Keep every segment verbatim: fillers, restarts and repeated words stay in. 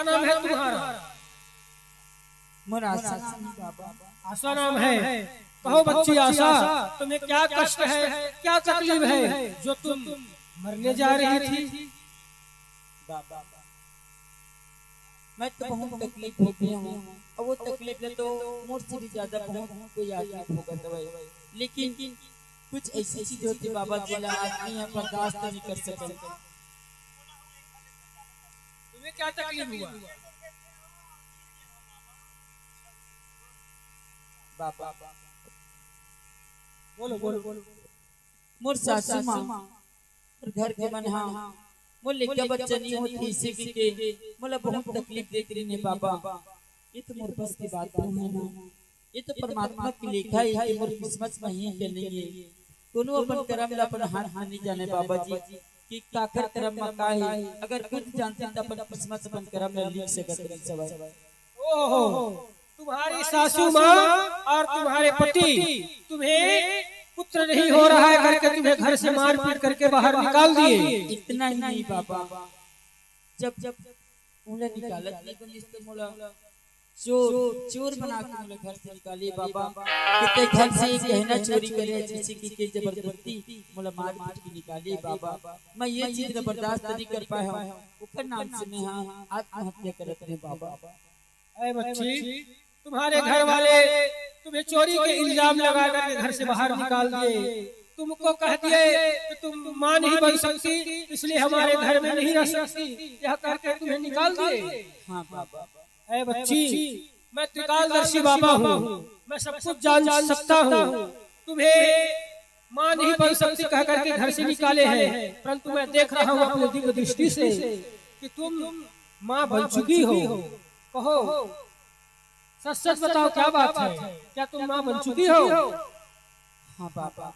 क्या नाम है तुम्हारा? मोर आशा नाम है बाबा। आशा नाम है। कहो बच्ची आशा, तुम्हें क्या कष्ट है, क्या तकलीफ है जो तुम मरने जा रही थी? बाबा, मैं तो बहुत तकलीफ हो गया हूँ, और वो तकलीफ ले तो मोर से भी ज्यादा बहुत कोई आदमी भोगत हवय। लेकिन कुछ ऐसी चीज होती बाबा जी ला आदमी ह बर्दाश्त नहीं कर सकत। तुम्हें क्या तकलीफ हुआ? बाबा, बोलो, बोलो, बोलो। मोर सासू माँ, मोर घर के मन हा, मोर लइका बच्चा नहीं होत हे, इसे के मोला बहुत तकलीफ देत रहिन हे बाबा। ये तो मोर बस की बात नहीं है ना, ये तो परमात्मा की लेखा है कि मोर किस्मत में ही के नहीं है। कोनो अपन करम ला अपन हाथ में नहीं जाने बाबा जी कि काकर करम में का है। अगर खुद जानते तो अपन किस्मत अपन करम ला लिख सकत नहीं सवाई। ओहो, तुम्हारी सासू माँ और तुम्हारे पति तुम्हें पुत्र नहीं हो रहा है करके तुम्हें घर से मारपीट करके बाहर निकाल दिए। इतना ही नहीं बाबा, जब जब उन्हें निकालत नहीं बनिस तो मोला चोर, चोर बना के मोला घर से निकाले बाबा। कितने घर से गहना चोरी करे, जैसे कि के जबरदस्ती मोला मार पीट के निकाले बाबा। मैं ये चीज ला बर्दाश्त नहीं कर पाया हूँ, ओकर नाम से मैं हाँ आत्महत्या करत रहे बाबा। अरे बच्ची, तुम्हारे घर वाले तुम्हें चोरी के इल्जाम लगा करके घर से बाहर निकाल दिए, तुमको कह दिए कि तुम माँ नहीं बन सकती, इसलिए हमारे घर में नहीं रह सकती, यह करके तुम्हें निकाल दिए। हाँ बाबा। अरे बच्ची, मैं त्रिकालदर्शी बाबा हूँ, मैं सब कुछ जान सकता हूँ। तुम्हें माँ नहीं बन सकती कह करके घर से निकाले हैं, परंतु मैं देख रहा हूँ अपनी दिव्य दृष्टि से कि तुम माँ बन चुकी हो। कहो, सच सच बताओ, क्या बात है, क्या तुम माँ बन चुकी हो? हाँ बाबा,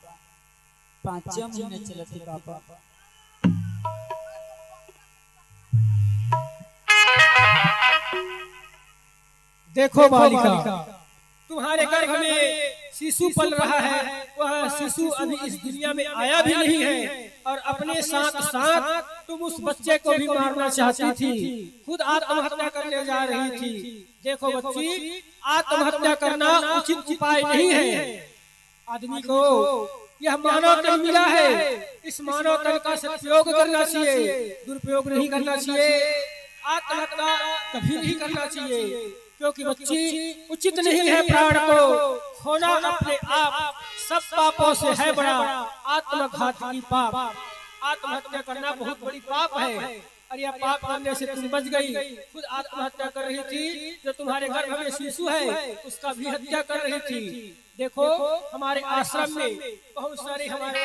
पांचवा महीना चलत हे बाबा। देखो बालिका, तुम्हारे गर्भ में शिशु पल रहा है, वह शिशु अभी इस दुनिया में आया भी नहीं है और अपने साथ साथ तुम उस बच्चे को भी मारना चाहती थी, खुद आत्महत्या करने जा रही थी। देखो बच्ची, आत्महत्या करना उचित उपाय नहीं है। आदमी को यह मानव तन मिला है, इस मानव तन का सदुपयोग करना चाहिए, दुरुपयोग नहीं करना चाहिए। आत्महत्या कभी नहीं करना चाहिए, क्योंकि बच्ची, उचित नहीं है प्राण को खोना अपने आप, सब पापों से है बड़ा आत्मघात की पाप। आत्महत्या करना बहुत बड़ी पाप है, और यह पाप करने से तुम बच गई, खुद आत्महत्या कर रही थी। जो तुम्हारे गर्भ में शिशु है, उसका भी हत्या कर रही थी। देखो, हमारे आश्रम में बहुत सारे हमारे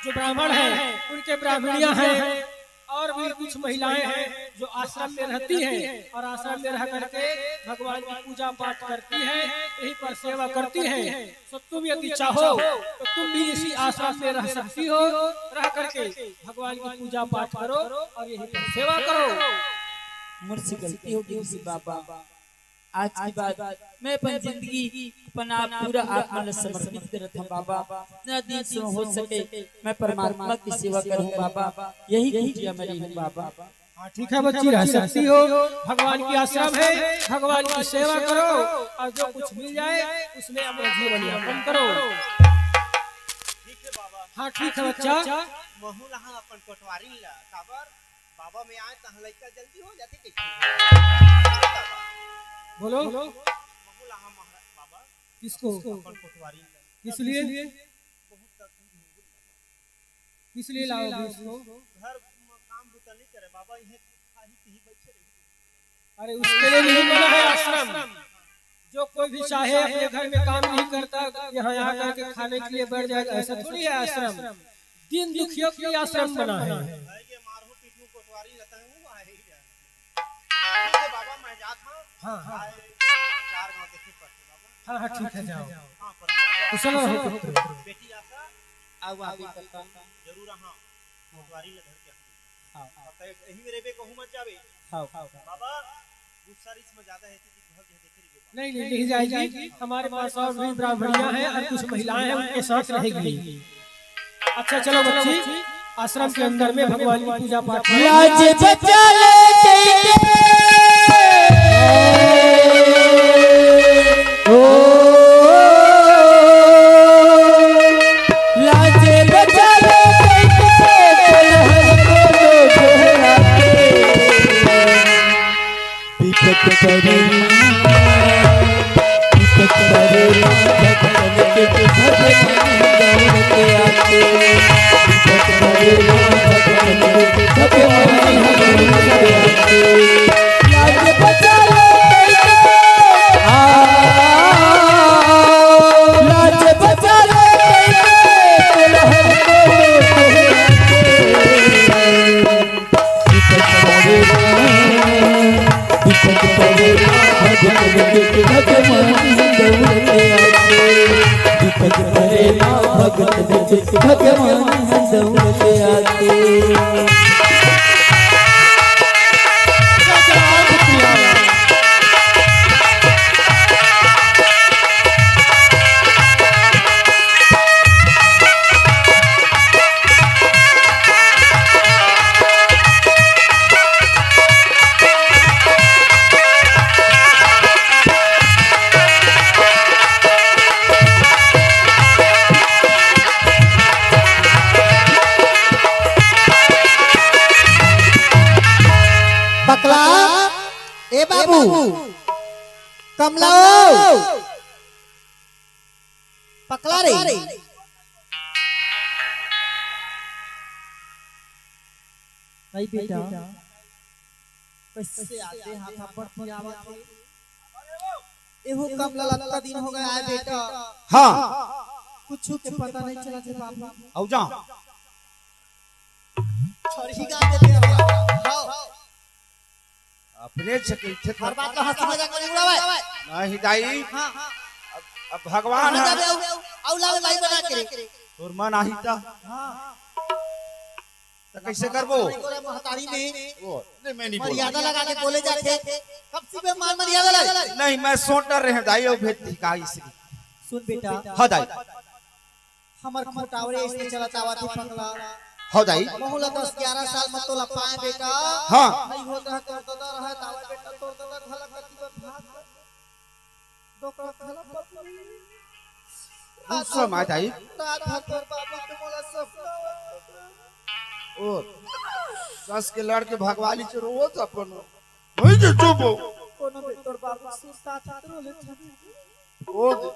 जो ब्राह्मण हैं, उनके ब्राह्मणियां हैं, और भी कुछ महिलाएं हैं जो आश्रम में रहती हैं और आश्रम में रह करके भगवान की पूजा पाठ करती हैं, यहीं पर सेवा करती हैं। तो तुम यदि चाहो तो तुम भी इसी आश्रम में रह सकती हो, रह करके भगवान की पूजा पाठ करो और यहीं पर सेवा करो। मुझसे गलती हो गई थी बाबा, आज के बाद मैं अपन जिंदगी, अपन आप पूरा आत्मा ला समर्पित करत हूँ बाबा। जितना दिन से हो सके मैं परमात्मा की सेवा करूँ बाबा, यही कुटिया में रहूँ बाबा। हाँ, ठीक है बच्ची, रह सकती हो, भगवान की आश्रम है, भगवान की सेवा करो और जो कुछ मिल जाए उसमें अपना जीवन यापन करो। ठीक है बाबा। हाँ, ठीक है बच्चा। महू ला अपन कोटवारी ला, काबर बाबा में आए तहाँ लइका जल्दी हो जाथे कइसे? बोलो। महू ला महाराज बाबा। किसको? अपन कोटवारी ला। किस लिए? बहुत तकलीफ हो गई। किस लिए लाओगे उसको? घर में काम बुता नहीं करे बाबा, यहीं खाही पीही बैठे रही। अरे, उसके लिए नहीं बना है आश्रम। जो कोई भी चाहे अपने घर में काम नहीं करता, यहाँ यहाँ करके खाने के लिए बैठ जाएगा, ऐसा थोड़ी है आश्रम। दीन दुखियों के लिए आश्रम बना है। हाँ, हाँ। हाँ, हाँ, ठीक है, जाओ। कुशल रहो पुत्र। आओ, आप ही करता। जरूर, हाँ। कोटवारी ला धर के हम। हाँ। अब तय यही में रेबे कहूँ मत जावे। हाँ। बाबा, गुस्सा रिस में ज्यादा है, क्योंकि घर जो देखे रहिए बाबा। नहीं, नहीं, नहीं जाएगी। हमारे पास और भी ब्राह्मणियां हैं और कुछ महिलाएं हैं, उनके साथ रहेगी। अच्छा, चलो बच्ची, आश्रम के अंदर में भगवान की पूजा पाठ करो। लाज बचा ले के ओ, लाज बचा ले, कइसे दुल्हन को लोग हराते। विपत करे माँ, विपत करे माँ, भक्तन के भगवान दौड़ के आते। विपत करे माँ, भक्तन के भगवान दौड़ के आते। लाज बचा ले, आ, लाज बचा ले, दुल्हन को लोग हराते। विपत परे ना, विपत परे ना, भगवान के भगवान दौड़ के आते। विपत परे ना, भगवान के भगवान दौड़ के आते। पकला, ए बाबू, कमला ओ, पकला रे। नहीं बेटा, कैसे आते हाथ पर पियावत हे? एहू कमला लत्ता दिन हो गया है बेटा। हाँ। कुछ के पता नहीं चला थे बाबू। आऊ जा। छड़ी गा देते हो। हाँ। अपने छकल छकल। हर बात का हंसी मजाक नहीं उड़ावे। नहीं दाई। हाँ। अब, अब भगवान कहाँ है। जाबे? आऊ, आऊ लावे भाई बना के। तोर मन आही ता। हाँ। तो कैसे करबो? तोरा महतारी में ओ, ले मैं नहीं बोला। मर्यादा लगा के बोले जाथे। कब से बे मान मर्यादा लगे? नहीं, मैं सोच रहे हैं दाई, ओ भेद धिकाई से। सुन बेटा। हाँ दाई। हमर खुटावरे इसने चलत आवत हे पकला। हाँ दाई। महू ला दस ग्यारह साल में तोला पाए बेटा। हाँ। नहीं होत रहे तोर ददा रहे तावे बेटा, तोर ददा घला कति बर भाग। डोकरा घला पत्नी। कौन सा माय दाई? रात भर तोर बाबू के मोला सपना आवत हे। ओ, सस के लड़ के भगवाली से रोवत अपन। वही जे चुप हो। कोनो बे तोर बाबू सुस्ता था तो ले था। ओ दे।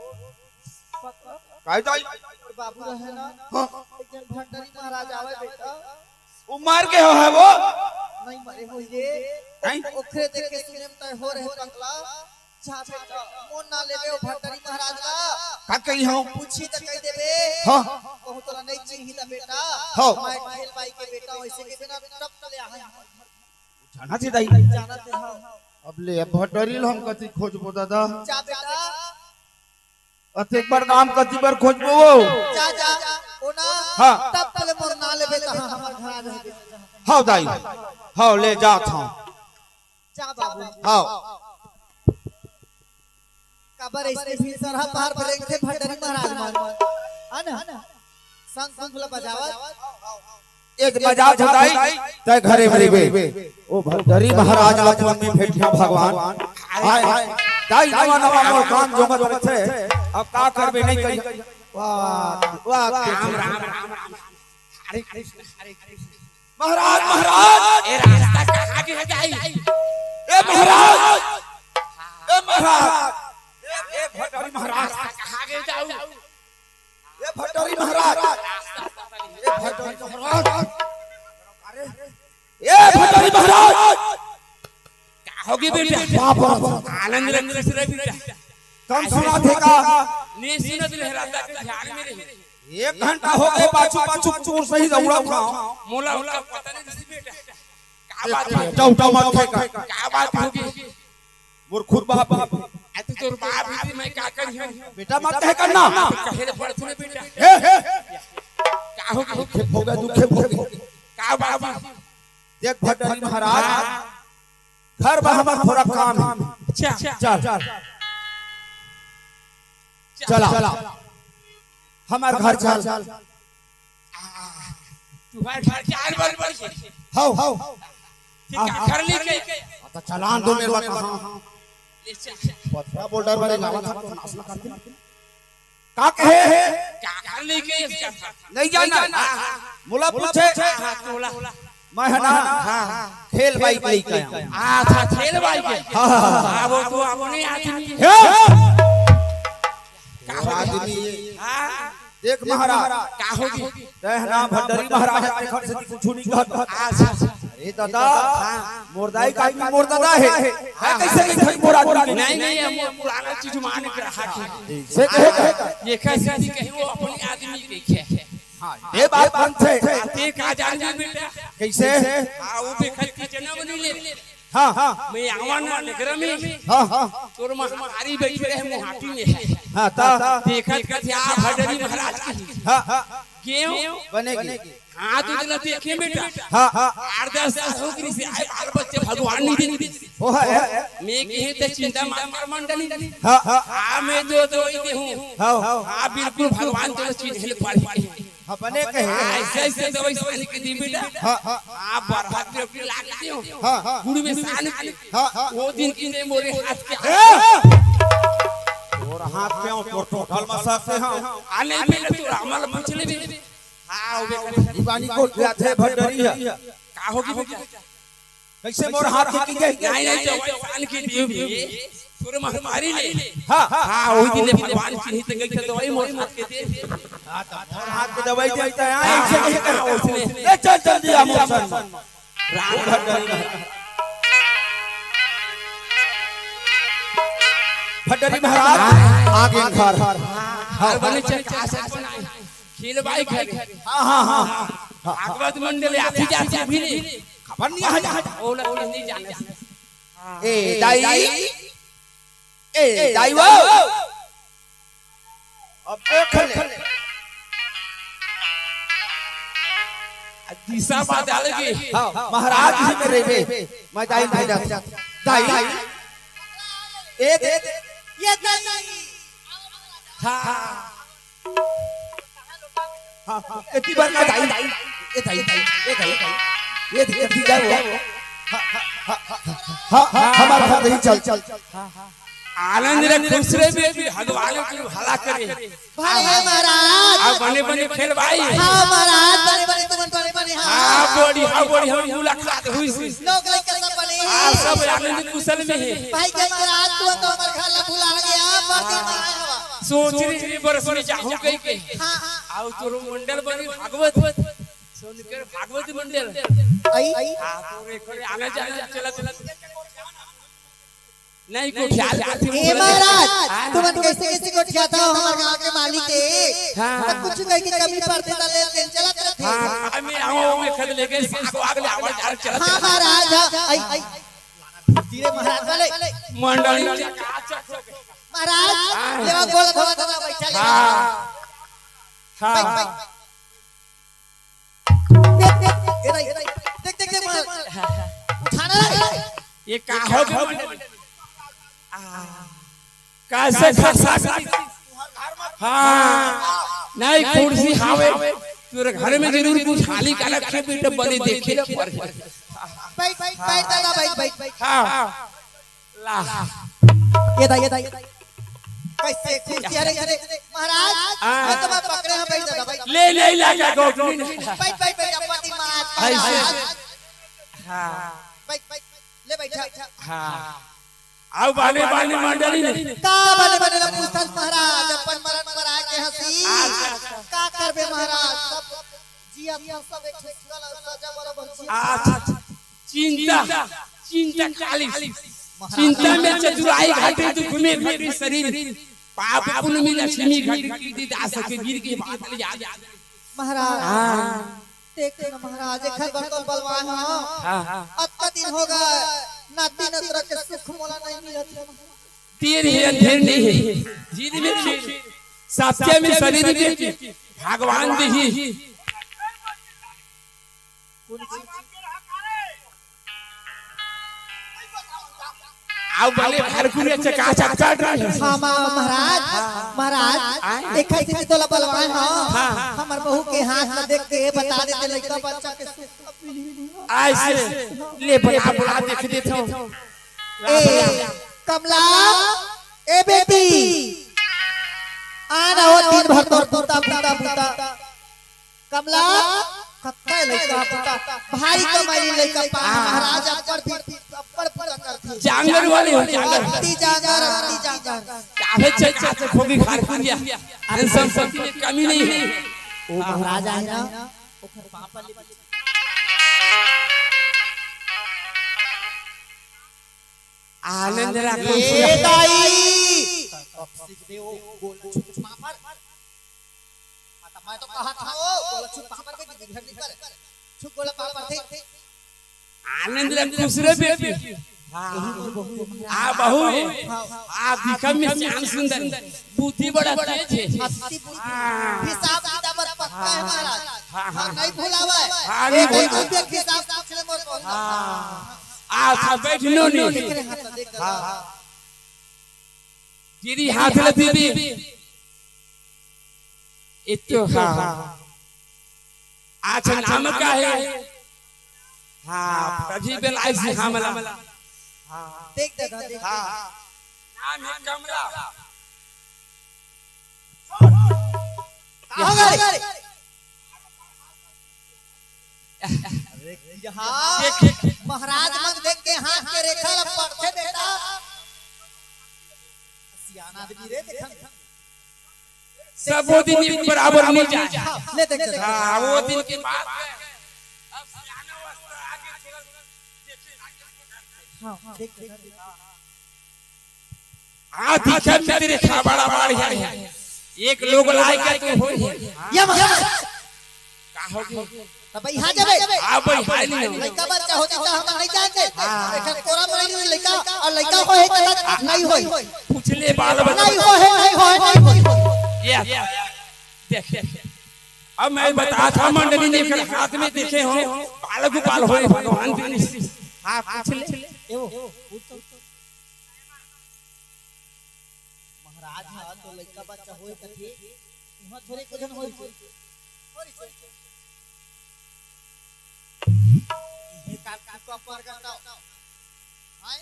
पता? काय दाई? तोर बाबू रहे ना? हाँ। एक जन भंडारी महाराज आवे बेटा। वो मार के हो है वो? नहीं मरे हो ये। नहीं? ओखरे देख के सुने में तय हो रहे पकला। जा बेटा, मोन ना लेबे ओ भंडारी महाराज ला। का कही हूँ? पूछी त कह देबे। हाँ। कहूँ तोला नहीं चिन्ही त बेटा। हाँ। मैं खेल बाई के बेटा, वैसे के बिना टप ले आ। जाना थी दाई। जाना थे, हाँ। अब ले, अब भंडारी ला हम कति खोजबो दादा। जा बेटा। अतेक बड़ काम कति बर खोजबो वो? जा, जा, ओ ना, हाँ। टप ले मोर ना लेबे त हाँ, हमर घर आ जाबे। हाँ दाई, हाँ ले जात हूँ। जा बाबू। हाँ। काबर ऐसे भी सरहा पहाड़ पर एक थे भंडारी महाराज मान। है ना? संग संग ला बजावत। एक बजा तो दाई, तय घरे में रेबे। ओ भंडारी महाराज ला तुम में भेटिया भगवान। आय, आय। दाई नवा नवा मोर काम जोगत रथे। अब का करबे नहीं कही। वाह, वाह, राम, राम, राम, राम। हरे कृष्ण, हरे कृष्ण। महाराज, महाराज। ए रास्ता कहाँ के है जाई? ए महाराज। ए महाराज। ए, ए भंडारी महाराज। रास्ता कहाँ के जाऊ? ए भंडारी महाराज। ए भंडारी महाराज। अरे, ए भंडारी महाराज। का होगे बेटा? बाप रे। आनंद रंग से रह बेटा। कम सुना थे का? नहीं सुना तो लहराता के ध्यान में रहे। एक घंटा हो गए, पाछू पाछू चोर सही दौड़ा था। मोला ओला पता नहीं किसी बेटा। का बात है? टौटा मत फेंका। का बात होगी? मोर खुद बाप है। ए, तू तोर बाप ही थी, मैं का करी हूँ? बेटा मत कहे करना। कहे रे पड़त ने बेटा। हे, हे। का होगी? खेप हो गया, तू खेप हो गया। का बाबू? देख भंडारी महाराज, घर में हमार थोड़ा काम है। अच्छा। चल। चला। हमार घर चल। तू हर घर चार बार पड़ गई। How, how. ठीक है, घर लेके। तो चलान दो मेरे बात। हाँ। पथरा बोल्डर वाले लावा था, तो नाश ना करते। का कहे? का कर लेके इसका? नहीं जाना। मोला पूछे। हाँ, हाँ, तोला। मैं है ना, हाँ, हाँ। खेल बाइक लेके आया हूँ। अच्छा, खेल बाइक है। हाँ, हाँ, हाँ। हाँ, वो तो अपने आदमी। हे! का हो गया? आदमी। हाँ। देख महाराज। का हो गया? तै ह ना भंडरी महाराज हे, तेखर से कुछु नहीं कहत। अच्छा। अरे दादा, हाँ। मोर दाई का आदमी मोर दादा हे। हाँ, हाँ। कैसे नहीं भाई मोर आदमी? नहीं, नहीं, हम पुराना चीज मान के रहा थे। से कहे, कहे। ये कैसे नहीं कही, वो अपने आदमी के है। हाँ, ये बात मन से। आते का जान बेटा। कैसे? हाँ, वो देखत की जन्म नहीं ले। हाँ, हाँ। मैं आवा ना नगर में। हाँ, हाँ। तोर महतारी बैठी रहे मोहाटी में। हाँ, ता। देखत कथे आ भंडरी महाराज की। हाँ, हाँ। गेव। बने की। हाँ, तू तो देखे बेटा। हाँ, हाँ। आठ दस साल हो गई से आए बाल बच्चे भगवान नहीं दे। वो है। मैं कहे तो चिंता मत कर मंडली। हाँ, हाँ। हाँ, मैं तो, तो वही हूँ। हाँ, हाँ। हाँ, बिल्कुल भगवान तो चीज हेल्प वाली। अपने कहे। हाँ, ऐसे, ऐसे दवाई सानी के दी बेटा। हाँ, हाँ। आप बरहत में अपनी लाग दियो। हाँ, हाँ। गुड़ में सान के। हाँ, हाँ। वो दिन की दे मोरे हाथ के। ए! तोर हाथ में हो, तोर टोटल मसा से हो। आ नहीं, पहले तू रामल पूछ ले भी। हाँ, वो बेटा। दीवानी को क्या थे भंडरी है? का होगी बेटा? कैसे मोर हाथ के की गई? नहीं, नहीं, तो वही साल की दी भी। पूरे महतारी ले। हाँ, हाँ। हाँ, वही दिन ले भगवान चिन्हित गई थे, तो वही मोर हाथ के दे। हाँ, तो मोर हाथ के दवाई देता है, हाँ, ऐसे कैसे हाँ, करता है? उसने। ले चल जल्दी आ मोर संग। राम भंडरी महाराज। भंडरी महाराज, हाँ। आगे घर। हाँ, हाँ, बने हाँ। चल, का से बनाए। खेल बाई घर। हाँ, हाँ, हाँ, हाँ। भागवत मंडल आती जाती भी नहीं। खबर नहीं है। ओ लोग नहीं जाने। ए, दाई। ए, दाई वो। अब देख ले। दिशा बदल गई। हाँ, महाराज जी में रहिबे। मैं दाई नहीं जाता। दाई। ए, दे, दे। ये दाई। हाँ। हाँ, हाँ, एती बार का दाई, दाई, ए दाई, दाई, ए दाई, दाई, ये दिक्कत ही क्या हुआ? हाँ, हाँ, हाँ, हाँ, हाँ, हाँ, हमारा घर नहीं चल, चल। आनंद रे, खुश रे बेटी, भगवान तू भला करे। भले महाराज। आ बने बने खेल भाई। हाँ महाराज, बने बने तुमन बने बने, हाँ। हाँ, बड़ी, हाँ, बड़ी, हम मुलाकात हुई सी। लोग लइका सब बने। हाँ, सब आनंद कुशल में है। भाई के महाराज, तू तो हमर घर ला भुला गया, पर दिन में आए हवा। सोच रही थी बरस में जाहूं कहि के। हाँ। आउ तोरो मंडल बनी भागवत। सुनकर भागवत मंडल। आई। हाँ, तोरे करे आना जाना चलत। नहीं, गोठिया ले। ए महाराज, हाँ। तुमन कैसे कैसे गोठियात हो हमर गांव के मालिक के? हाँ। तो कुछ कहीं की कमी पड़थे त ले ले चलत रहिथे। हाँ, हमें आओ, हमें खद लेके साग वाग ले आवा जा चलत। हाँ महाराज, हाँ। आई, आई। धीरे महाराज वाले। मंडली चकाचक हो गए। महाराज, हाँ। लेवा गोल धोवा धोवा बैठा ले। हाँ। हाँ। बैठ, बैठ। देख, देख, ए दाई, ए दाई, देख, देख, देख, महाराज। उठाना रे। ये का हो गया मंडली? आ, कैसे खसा गई? हाँ, नहीं कुर्सी हावे। तोरे घर में जरूर कुछ हाली का रखे बेटा, बने देखे ले पर। बैठ, बैठ, बैठ दादा, बैठ, बैठ, बैठ। हाँ। ला। ये दाई, ये दाई। कैसे कुर्सी, अरे, अरे, महाराज, हाँ। मैं तो मैं पकड़े हैं, बैठ दादा, बैठ। ले, ले, ला जा, गोठनी। बैठ, बैठ, बैठ, अपनी माँ, ऐसे। महाराज। हाँ। बैठ, बैठ, ले बैठा। हाँ। आउ बने बने मंडली नहीं। का बने बने ला पूछथस महाराज, अपन मरन मराए के हंसी। अच्छा, अच्छा। का करबे महाराज, सब जिया था सब एक ठिकाना सजा बराबर जिया। अच्छा। चिंता, चिंता काली। महाराज। चिंता में चतुराई घटे, दुख में घटे शरीर। पाप पुण्य में लक्ष्मी घटी, कीर्ति दास के वीर के बात ले याद। महाराज। हाँ। देख न महाराज, एखर बर तो बलवान हो। हाँ, हाँ। अतना दिन होगे, नाती नतरा के सुख मोला नहीं मिलत हे। तीर हे अंधेर नहीं हे, जीत में खेल, सत्य में शरीर में भगवान दिही। आउ बने भरकुरिया चकाचक चढ़ रहे हैं। हाँ, मा-, महाराज, महाराज, आए? एखर से तोला बलवान हो। हाँ। हमर बहू के हाथ में देख के बता देते लइका बच्चा के सुख। ऐसे ले बना बना देख देते हो। ए, कमला, ए बेटी, आ ना हो, दिन भर तोर बूता, बूता, बूता। कमला, कत्ता लइका, बूता, भारी कमाई लइका, पा, महाराज अब्बड़ भी, अब्बड़ बूता करथे। जांगर वाली हो, जांगर। अति जांगर, अति जांगर। चाहे चल, चाहे खोगी खार कुरिया। अरे संपत्ति में कमी नहीं है। ओ महाराज आहे ना, ओकर पापा ले आनंद राखो। ए दाई! कब सीख दे वो गोला छुप पापड़? हाँ, तो मैं तो कहा था वो गोला छुप पापड़ के दीदी घर निकल। छुप गोला पापड़ थे। आनंद राख खुश रहे बेटी। हाँ। आ बहू है। आ दिखा में श्याम सुंदर। बुद्धि बड़ा तेज है। अति बुद्धि। हाँ। हिसाब किताब पर पक्का है महाराज। हाँ, हाँ, हाँ। नहीं भुलावा है। हाँ, नहीं एक भुलावा। एक रुपया के हिसाब पूछ ले मोर कौन। हाँ। आ, आ, बैठ नो नी। देख रहे हाथ, देख रहे हाथ। गिरी हाथ ले दीदी। इतो हाँ। अच्छा, नाम का है? हाँ, प्रदीप बेलाई जी, हाँ, मला। हाँ। देख दादा, देख। हाँ। नाम है कमला। कहाँ गए? अरे, यहाँ देख। महाराज मन देख के हाथ के रेखा ला पढ़थे बेटा। सियाना आदमी रे, देखन। सब वो दिन एक बराबर नहीं जाए। हाँ, ले देख, देख। हाँ, वो दिन के बाद में अब सियाना वस्त्र आगे चल। हाँ, देख, देख। हाँ, दिखा में तेरे खा बड़ा बाढ़ है। एक लोग लाए के तो हो है। ये महाराज। का हो गया? तब यहाँ जबे। आ भाई, हाय नहीं हो। लइका बच्चा होती तो हम नहीं जानते। हाँ। एक कोरा में नहीं लइका और लइका को है तो नहीं होई। पूछ ले बाल बच्चा। नहीं हो है, नहीं हो है, नहीं हो है। ये देख, देख। अब मैं बता था मंडली ने कर हाथ में देखे हो, बाल गोपाल होए भगवान जी ने। हाँ, पूछ ले। ए वो, महाराज ह तो लइका बच्चा होए कथे, उहाँ थोरे को झन होई से। होई से। इहे काल का तो पर करता। हाय।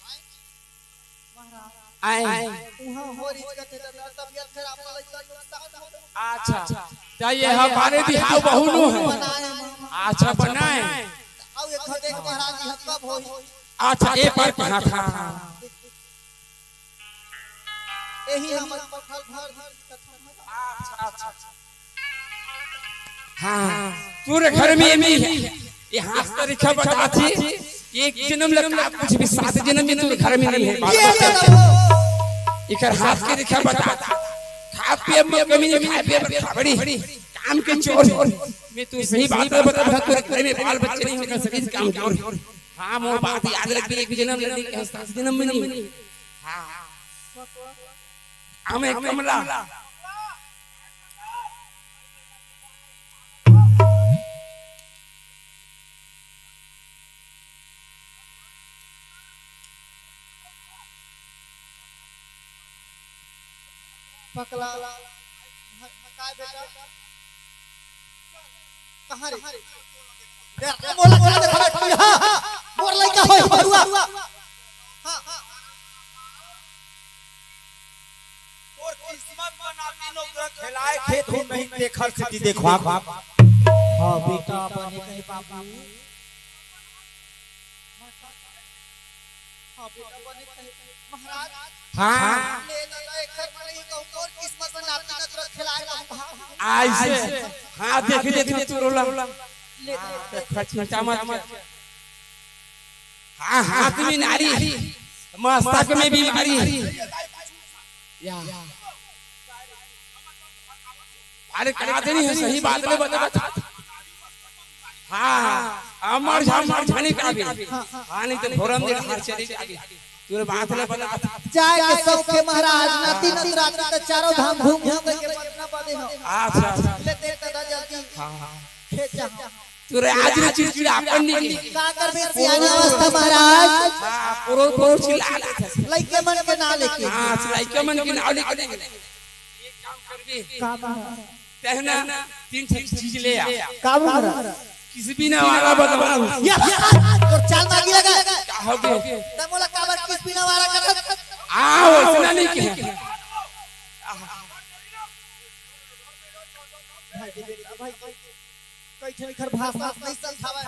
महाराज। आए। उहाँ होई कथे त तबियत खराब हो लइका नुकसान हो। अच्छा। त ये हमारे बिहाव बहू नु है। बनाए। अच्छा, बनाए। आउ एक घर देख महाराज जी, हम कब होई? अच्छा, ए पर कहाँ था? यही हमर पथल भर। अच्छा, अच्छा, अच्छा। हाँ, तोरे घर में ये नहीं है। ये हाथ का रेखा बता थी, एक जन्म लग का कुछ भी, सात जन्म में तोरे घर में नहीं है। ये जन्म। इकर हाथ के रेखा बता। खा पिए में कमी नहीं, खाए पिए में खबड़ी। काम के चोर। मैं तू सही बात है, बता, बता, तोरे घर में बाल बच्चे नहीं होगा, सभी काम चोर। हाँ, मोर बात याद रख, एक जन्म लग के सात जन्म में नहीं। हाँ। हमें कमला। पकला। ह-, काय बेटा? कहाँ रे? यार, मोला कहाँ देखा बैठा है? हाँ, मोर लइका होय, बरुआ। हाँ, हाँ। तोर किस्मत बनाती नौकरा खेलाए खेत हो नहीं देखा से देखा। हाँ, बेटा, बने कहे बाबू। हाँ, बेटा, बने कहे। महाराज। हाँ। ले, ले, ले, एकर मन ही कहूँ, तोर किस्मत में नाती नतुरा खिलाए कहूँ, भाव। ऐसे। हाँ, देख, देख, देख, तू रोला। ले, ले, ले। देख, चिंता मत कर। हाँ, हाथ में नारी, मस्तक में बीमारी। या। अरे, का देनी है, सही बात नहीं बता। हाँ, अमर झा, अमर झा नहीं का भी। हाँ, नहीं तो घोरम दे, हर चली का भी। तोरे बात ले बता। जाए के शौक के महाराज, नाती नतुरा तो चारों धाम घूम घूम के पटना बने हो। अच्छा, अच्छा। ले देख दादा जल्दी। हाँ, हाँ। खेत जा। तोरे आज ने चिड़चिड़ा अपन नहीं की। का करबे सियाना अवस्था महाराज? हाँ, करोड़ करोड़ चिल्ला लेथे। लइके मन के ना लेके। हाँ, लइके मन के ना लेके। एक काम करबे। का महाराज? तहना तीन ठे चीज ले आ। का महाराज? किस बिना वाला बदमाश। या, तोर चाल मागी लगा। का हो गए? तब बोला काबर किस बिना वाला करत? आ, वइसना नहीं कहे। भाई के बेटा, भाई के, कई ठन एखर भाषा नहीं समझावय।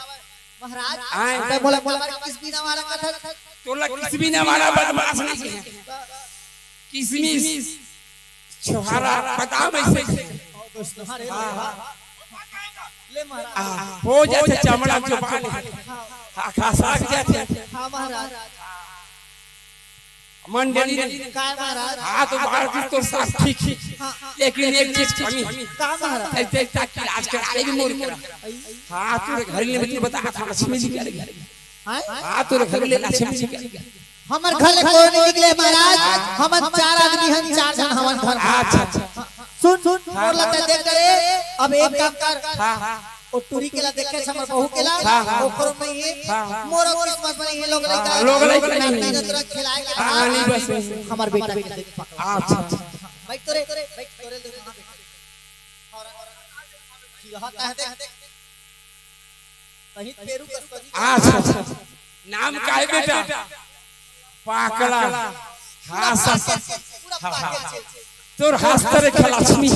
महाराज, आय। तैं मोला, मोला किसमिस वाला कथस। तोला किसमिस वाला बदमाश नहीं कहे। किसमिस, छोहारा, बताओ वइसे। हाँ, दोस्त, हाँ रे, हाँ। ले महाराज। आ, हो जाथे चमड़ा जुबान। हाँ। हाँ, खसक जाथे। हाँ महाराज। मंडली। काय महाराज? हाँ, तो बार दिन तो सब ठीक ही। हाँ, हाँ। लेकिन एक चीज कमी। का महाराज? ऐसे तक कि आज कल आएगी मोर करा। हाँ, तोर घर में बता, बता, लक्ष्मी जी करेगी। हाँ? हाँ, तोर घर ले लक्ष्मी जी करेगी। हमर घर ले कोई नहीं निकले महाराज। हमन चार आदमी हन, चार झन हमन घर में। अच्छा, अच्छा। सुन, सुन, मोर ला तैं देख करे, अब एक काम कर। हाँ, हाँ। ओ टूरी के ला देखे, हमर बहू के ला, हाँ, हाँ। ओकरो में ये, हाँ, हाँ। मोरो किस्मत में ये लोग हाँ, लइका लोग लइका नहीं। नहीं। तुरंत खिलाए के हाँ, बाद। नहीं, बस, बस। हमर बेटा के देख पकड़ा। अच्छा, अच्छा। बैठ तोरे, बैठ तोरे, देख कहाँ बैठे। और खिलाता है, देख। कहीं पेरू का सब्जी। अच्छा, अच्छा। नाम का है बेटा? पाकला। हाँ, पूरा सब। पाकल छे, पूरा हाँ, पाकल हाँ। छे। तोर हस्तर एक लक्ष्मी।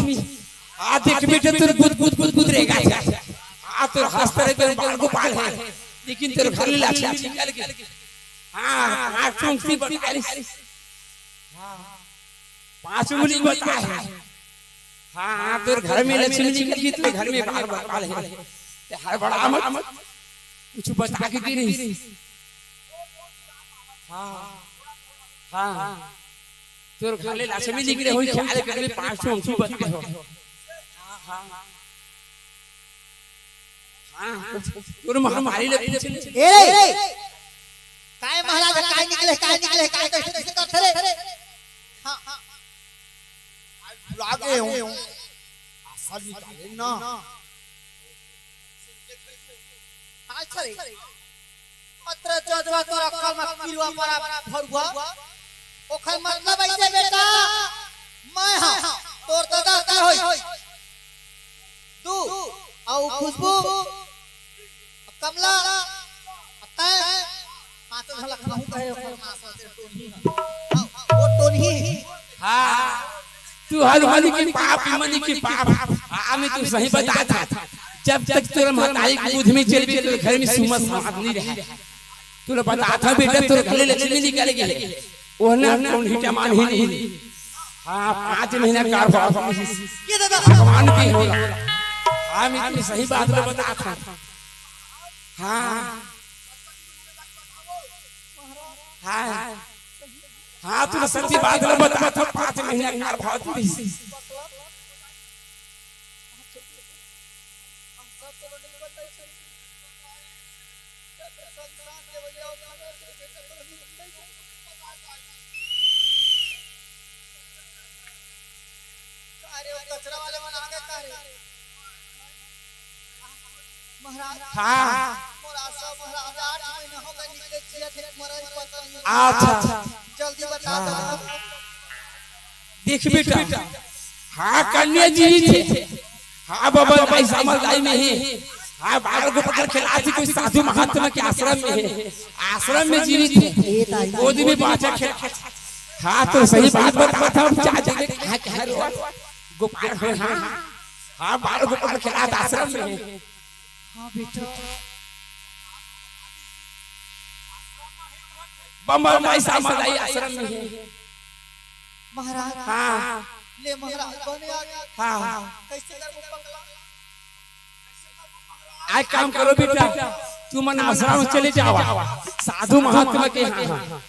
आ देख बेटा, तोर गुद, गुद, गुद, गुद रहेगा। आ तोर हस्तर एक बाल गोपाल है। लेकिन तोर घर ले लक्ष्मी निकल गई। हाँ, हाँ, चौंकसी बन गई। हाँ, पाँच उंगली बता है। हाँ, हाँ, तोर घर में लक्ष्मी निकल गई, तोर घर में बाल गोपाल है। ते हड़बड़ा मत। कुछ बता के गिरी। हाँ, हाँ। तोर घर ले लक्ष्मी निकले होई, ख्याल कर ले, पाँच सौ हमको बता हो। हाँ, हाँ। हाँ, तोर महामारी ले पूछ ले। ए रे, काय महाराज, काय निकले, काय निकले, काय कैसे, कैसे करथे रे? हाँ, हाँ। आज भुला गए हो। असल निकाले ना। अच्छा रे। अतरे जजवा तोर अक्कल में किरवा परा भरुआ। ओखर मतलब ऐसे बेटा, मैं हाँ, तोर दादा का होई। तू, अउ खुशबू, कमला, तैं, पाँचों झलक हमहू कहे, ओखर माँ सोचे टोनही। हाँ, वो टोनही। हाँ। तू हर मनी के पाप, मनी के पाप। हाँ, मैं तू सही बता था। जब तक तोर महतारी के दूध में चलबे, तोर घर में सुमत समात नहीं रहे। तोला बता था बेटा, तोर घर ले लक्ष्मी निकल गई। वो ना कौन ही जमान ही नहीं। हाँ, पाँच महीना कार बाप। ये दादा। भगवान की होला। हाँ, मैं तू सही बात में बता था। हाँ। हाँ। हाँ, तू सच्ची बात में बता था, पाँच महीना कार बाप। अरे, वो कचरा वाले मन आ गए का रे? महाराज। हाँ। मोर आशा महाराज, आठ महीना हो गए निकले जिया थे, मरई पता नहीं। अच्छा। जल्दी बता हाँ। दो। देख बेटा, हाँ, कन्या जी थे। हाँ बाबा, भाई समझदारी में ही। हाँ, बाल गोपाल खिलासी कोई साधु महात्मा के आश्रम में है। आश्रम में जीवित है। गोदी में बाचा खेला। हाँ, तो सही बात बता था, हम चाचा के कहा, कहा रो। गोपाल हो, हाँ। हाँ, बाल गोपाल खिलासी आश्रम में है। हाँ बेटा। बम्बई माई समझदारी आश्रम में है। महाराज। हाँ। ले महाराज, बने आ गया। हाँ। कैसे करबो पगला? आज काम करो बेटा, तुमन आश्रम चले जावा, साधु महात्मा के यहाँ।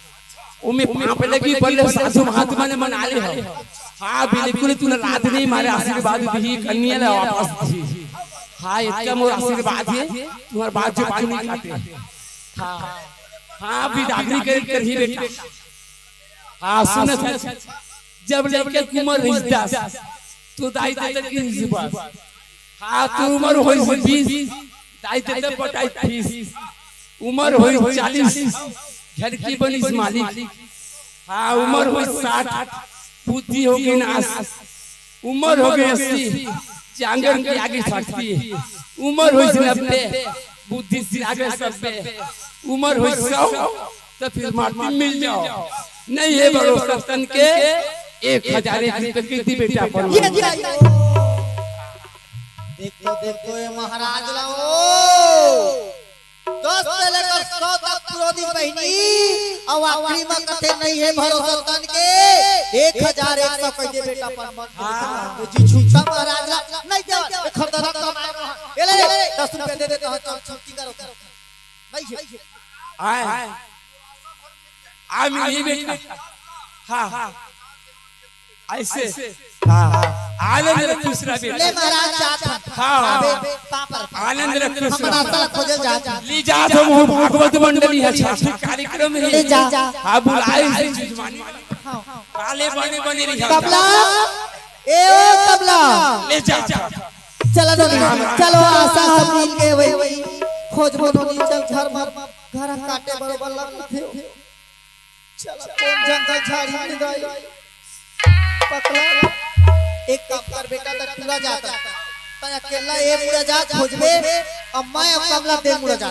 ओमे पाप लगी, पहले साधु महात्मा ने मना ले हो। हाँ, बिल्कुल तू लात नहीं मारे, आशीर्वाद दी, कन्या ले वापस दी। हाँ, इतना मोर आशीर्वाद है, तुम्हारे बात जो पानी नहीं खाते। हाँ, हाँ, बिदागरी कर, कर ही बेटा। हाँ, सुन था, जब लड़के की उम्र रही दस, तो दाई दे तक की रिश्वत। हाँ, तो उम्र होई बीस, दाई दे तक पटाई फीस। उम्र होई चालीस, घर की बनिस मालिक। हाँ, उम्र होई साठ, बुद्धि हो गई नाश। उम्र हो गई अस्सी, जांगर की आगे शक्ति। उम्र होई नब्बे, बुद्धि से आगे सब्बे। उम्र होई सौ, तो फिर माटी मिल जाओ। नहीं हे भरोसा तन के, एक हजार एक रुपया के दे बेटा अपन। ये जाई। देख तो, देख तो, ए महाराज ला ओ। दस से लेकर सौ तक पुरोधी बहिनी, अउ आखिरी में कथे नहीं हे भरोसा तन के, एक हजार एक सौ कहिके बेटा अपन मन के हाँ। जी छूटा महाराज ला, नहीं दे, खरदरा कमाए रहा। ए ले, ले, दस रुपया दे दे, कहा, चल, छुट्टी करो। नहीं हे। आए। आ मिली बेटा। हाँ। ऐसे। हाँ। आनंद रख, खुश रह बेटा। ले महाराज, जात हन। हाँ। अबे, पाँव पर। आनंद रख, खुश हम रह। रास्ता ला खोजे जात हन। ले जात हम, हम भागवत मंडली हे, सांस्कृतिक कार्यक्रम हे। ले जा। हाँ, बुलाए हे जजमान। हाँ। काले बने बने रही। तबला, ए ओ तबला। ले जा। चला नोनी, चलो आशा सब मिल के वही खोजबो नोनी, चल घर मर, घर काटे बरोबर लगथे। चला कोन जंगल झाड़ी में गई। पकला, एक काम कर बेटा, तैं पूरा जाता, तैं अकेला ए पूरा जा खोजबे, अम्मा ए कमला दे पूरा जा।